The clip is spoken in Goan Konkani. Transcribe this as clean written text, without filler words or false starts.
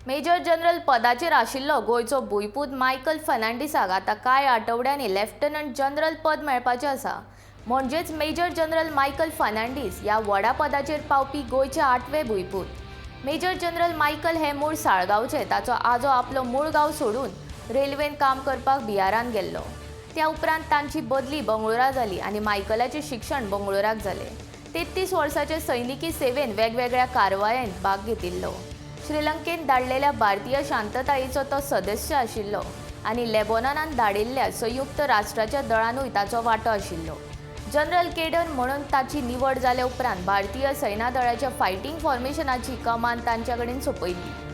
मेजर जनरल पदाचेर आशिल्लो गोंयचो भुंयपूत मायकल फर्नांडीसाक आतां कांय आठवड्यांनी लेफ्टनंट जनरल पद मेळपाचें आसा. म्हणजेच मेजर जनरल मायकल फर्नांडीस ह्या व्हडा पदाचेर पावपी गोंयचे आठवे भुंयपूत. मेजर जनरल मायकल हे मूळ साळगांवचे. ताचो आजो आपलो मूळ गांव सोडून रेल्वेन काम करपाक बिहारान गेल्लो. त्या उपरांत तांची बदली बंगळुरा जाली आनी मायकलाचें शिक्षण बंगळुराक जालें. 33 वर्साचे सैनिकी सेवेन वेगवेगळ्या कारवायांत भाग घेतिल्लो. श्रीलंकेन धाडलेल्या भारतीय शांततायेचो तो सदस्य आशिल्लो आनी लेबोननान धाडिल्ल्या संयुक्त राष्ट्राच्या दळानूय ताचो वांटो आशिल्लो. जनरल केडर म्हणून ताची निवड जाल्या उपरांत भारतीय सैना दळाच्या फायटींग फॉर्मेशनाची कमान तांच्या कडेन सोंपयल्ली.